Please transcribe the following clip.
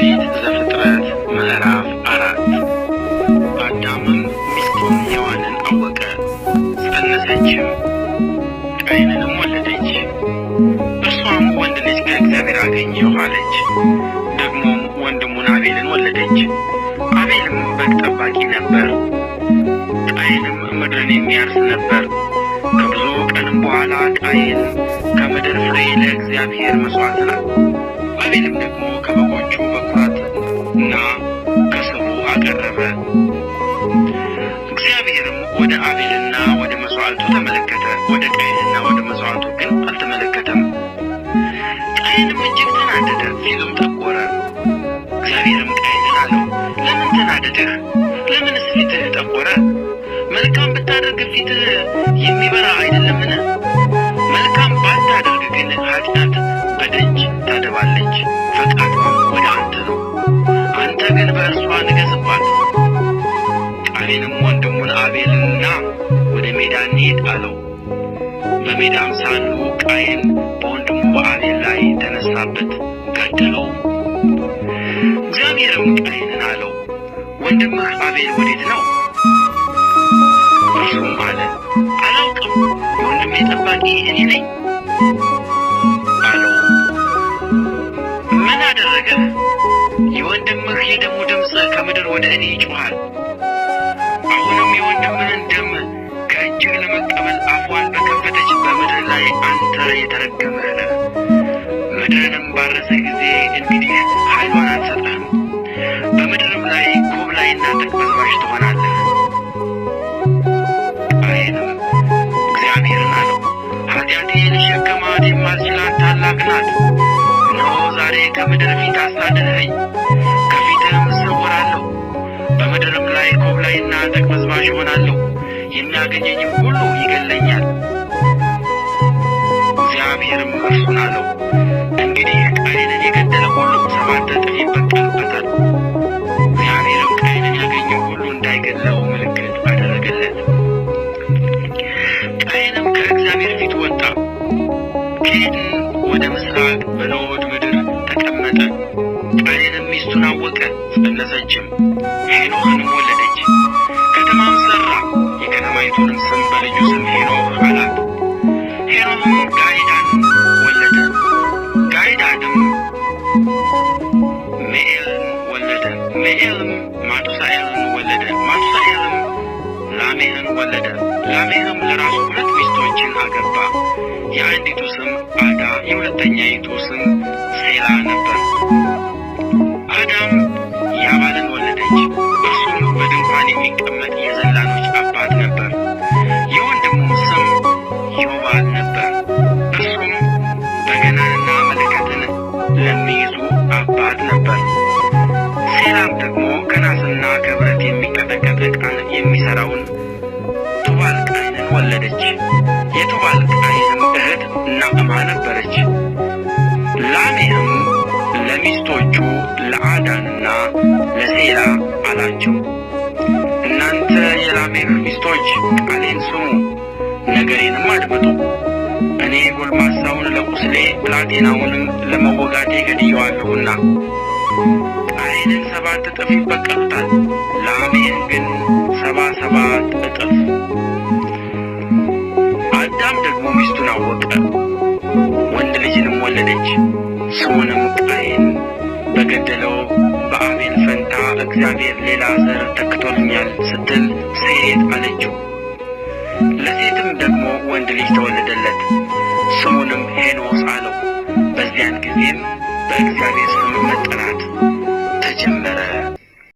ኦሪት ዘፍጥረት ምዕራፍ 4። አዳምም ሚስቱን ሔዋንን አወቀ፣ ፀነሰችም፣ ቃየንንም ወለደች። እርሷም ወንድ ልጅ ከእግዚአብሔር አገኘሁ አለች። ደግሞም ወንድሙን አቤልን ወለደች። አቤልም በግ ጠባቂ ነበር፣ ቃየንም ምድርን የሚያርስ ነበር። ከብዙ ቀንም በኋላ ቃየን ከምድር ፍሬ ለእግዚአብሔር መሥዋዕትን አቤልም ደግሞ ከበጎቹ በኵራትና ከስቡ አቀረበ። እግዚአብሔርም ወደ አቤልና ወደ መሥዋዕቱ ተመለከተ፣ ወደ ቃየንና ወደ መሥዋዕቱ ግን አልተመለከተም። ቃየንም እጅግ ተናደደ፣ ፊቱም ጠቆረ። እግዚአብሔርም ቃየንን አለው፣ ለምን ተናደድህ? ለምንስ ፊትህ ጠቆረ? መልካም ብታደርግ ፊትህ የሚበራ አይደለምን? መልካም ባታደርግ ግን ኃጢአት በደጅ ታደባለች፣ ፈቃዷም ወደ አንተ ነው። አንተ ግን በእርሷ ንገሥባት። ቃየንም ወንድሙን አቤልን ና ወደ ሜዳ እንሂድ አለው። በሜዳም ሳሉ ቃየን በወንድሙ በአቤል ላይ ተነሳበት፣ ገደለው። እግዚአብሔርም ቃየንን አለው፣ ወንድምህ አቤል ወዴት ነው? እርሱም አለ፣ አላውቅም፣ የወንድሜ ጠባቂ እኔ ነኝ አለው። ምን አደረግህ? የወንድምህ የደሙ ድምፅ ከምድር ወደ እኔ ይጮኻል። አሁንም የወንድምህን ደም ከእጅህ ለመቀበል አፏን በከፈተች በምድር ላይ አንተ የተረገምህ ነህ። ምድርንም ባረሰህ ጊዜ እንግዲህ ኃይሏን አልሰጥህም። በምድርም ላይ ኮብላይና ተቅበዝባዥ ትሆናለህ። ቃየንም እግዚአብሔርን አለው፣ ኃጢአቴ ልሸከማት የማልችላት ታላቅ ናት። እነሆ ዛሬ ከምድር ፊት አሳደድኸኝ፣ ከፊትህም እሰወራለሁ። በምድርም ላይ ኮብላይና ተቅበዝባዥ እሆናለሁ፣ የሚያገኘኝም ሁሉ ይገለኛል። እግዚአብሔርም እርሱን አለው፣ እንግዲህ ቃየንን የገደለ ሁሉ 7 እጥፍ ይበቀልበታል። እግዚአብሔርም ቃየንን ያገኘው ሁሉ እንዳይገድለው ምልክት አደረገለት። ቃየንም ከእግዚአብሔር ፊት ወጣ፣ ከዔድን ወደ ምስራቅ በኖድ ምድር ተቀመጠ። ቃየንም ሚስቱን አወቀ፣ ፀነሰችም፣ ሄኖህንም ወለደች። ከተማም ሠራ፣ የከተማይቱንም ስም በልጁ ስም ሄኖህ አላት። ሄኖህም ጋይዳድን ወለደ። ጋይዳድም ሜኤልን ወለደ። ሜኤልም ማቱሳኤልን ወለደ። ማቱሳኤልም ላሜሕን ወለደ። ላሜሕም ለራሱ ሁለት ሚስቶችን አገባ። የአንዲቱ ስም ዓዳ የሁለተኛይቱ ስም ሴላ ነበር። ዓዳም ያባልን ወለደች። እርሱም በድንኳን የሚቀመጥ የዘላኖች አባት ነበር። የወንድሙም ስም ዩባል ነበር። እርሱም በገናንና መለከትን ለሚይዙ አባት ነበር። ሴላም ደግሞ ከናስና ከብረት የሚቀጠቀጥ ዕቃን የሚሠራውን ቱባልቃይንን ወለደች። የቱባልቃይንም እህት ናዕማ ነበረች። ላሜሕም ለሚስቶቹ ለዓዳና ለሴላ አላቸው፣ እናንተ የላሜሕ ሚስቶች ቃሌን ስሙ፣ ነገሬንም አድምጡ። እኔ ጎልማሳውን ለቁስሌ ብላቴናውንም ለመወጋቴ ገድየዋለሁና፣ ቃየንን 7 እጥፍ ይበቀሉታል፣ ላሜሕን ግን 77 እጥፍ። አዳም ደግሞ ሚስቱን አወቀ፣ ወንድ ልጅንም ወለደች። ስሙንም ቃየን በገደለው በአቤል ፈንታ እግዚአብሔር ሌላ ዘር ተክቶልኛል ስትል ሴት አለችው። ለሴትም ደግሞ ወንድ ልጅ ተወለደለት፣ ስሙንም ሄኖስ አለው። በዚያን ጊዜም በእግዚአብሔር ስም መጠራት ተጀመረ።